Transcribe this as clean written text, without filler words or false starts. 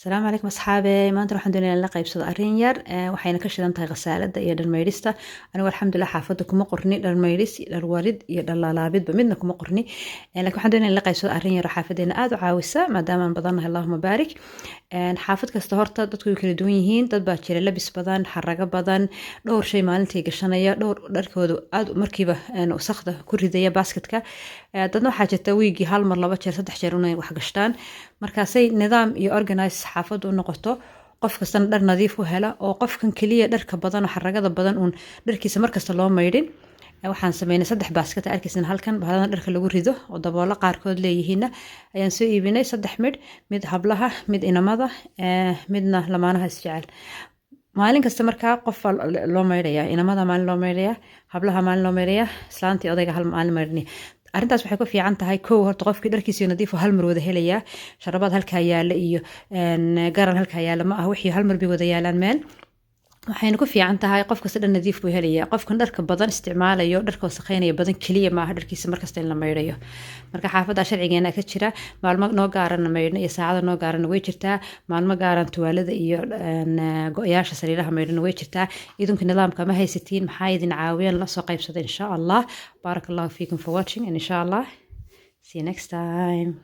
Asalaamu calaykum asxaabe. Maanta waxaan doonaya in la qaybsado arrin yar. Waxayna ka shidan tahay khasaalada iyo dharmaydhista. Anigu alxamdulilah xaafadda kuma qorni dharmaydhis, dharwarid iyo dharlaalaabidba midna kuma qorni, laakiin waxaan doonaya in la qaybsado arrin yar oo xaafadeena aada u caawisa, maadaama aan badannahay, allahuma baarik. Xaafad kasta horta dadku way kala duwan yihiin. Dad baa jira labis badan, xarago badan, dhowr shay maalintii gashanaya, dhowr dharkoodu aada markiiba wasaqda ku ridaya basketka. Dadna waxaa jirta wiigii hal mar, laba jeer, saddex jeer unay wax gashtaan. Markaasay nidaam iyo organize xaafaddu u noqoto, qof kastana dhar nadiif u hela, oo qofkan keliya dharka badan oo xaragada badan uun dharkiisa markasta loo maydhin. Waxaan sameynay saddex basket, arkaysan halkan, bahaladan dharka lagu rido oo daboolo qaarkood leeyihiinna ayaan soo iibinay, saddex midh: mid hablaha, mid inamada, midna lamaanaha isjecel. Maalin kasta markaa qof baa loo maydhayaa. Inamada maalin loo maydhayaa, hablaha maalin loo maydhayaa, islaantii odayga hal maalin maydhanaya. Arrintaas waxay ku fiican tahay, kow, horta qofkii dharkiisii nadiif hal mar wada helayaa. Sharabaad halkaa yaala iyo garan halkaa yaala ma ah, wixii hal mar bay wada yaalaan meel. Waxayna ku fiican tahay qof kasta dhan nadiif buu helayaa. Qofkan dharka badan isticmaalayo, dharka wasakheynaya badan keliya maaha dharkiisa markasta in la maydhayo. Marka xaafadda sharcigeena ka jira, maalmo noo gaarana maydhno iyo saacada noo gaarana way jirtaa. Maalmo gaaran tuwaalada iyo go-yaasha sariiraha maydhana way jirtaa. Idinku nidaamka ma haysatiin? Maxaa idin caawiyaan? La soo qaybsada insha Allah. Baaraka Allahu fiikum for watching and insha Allah see you next time.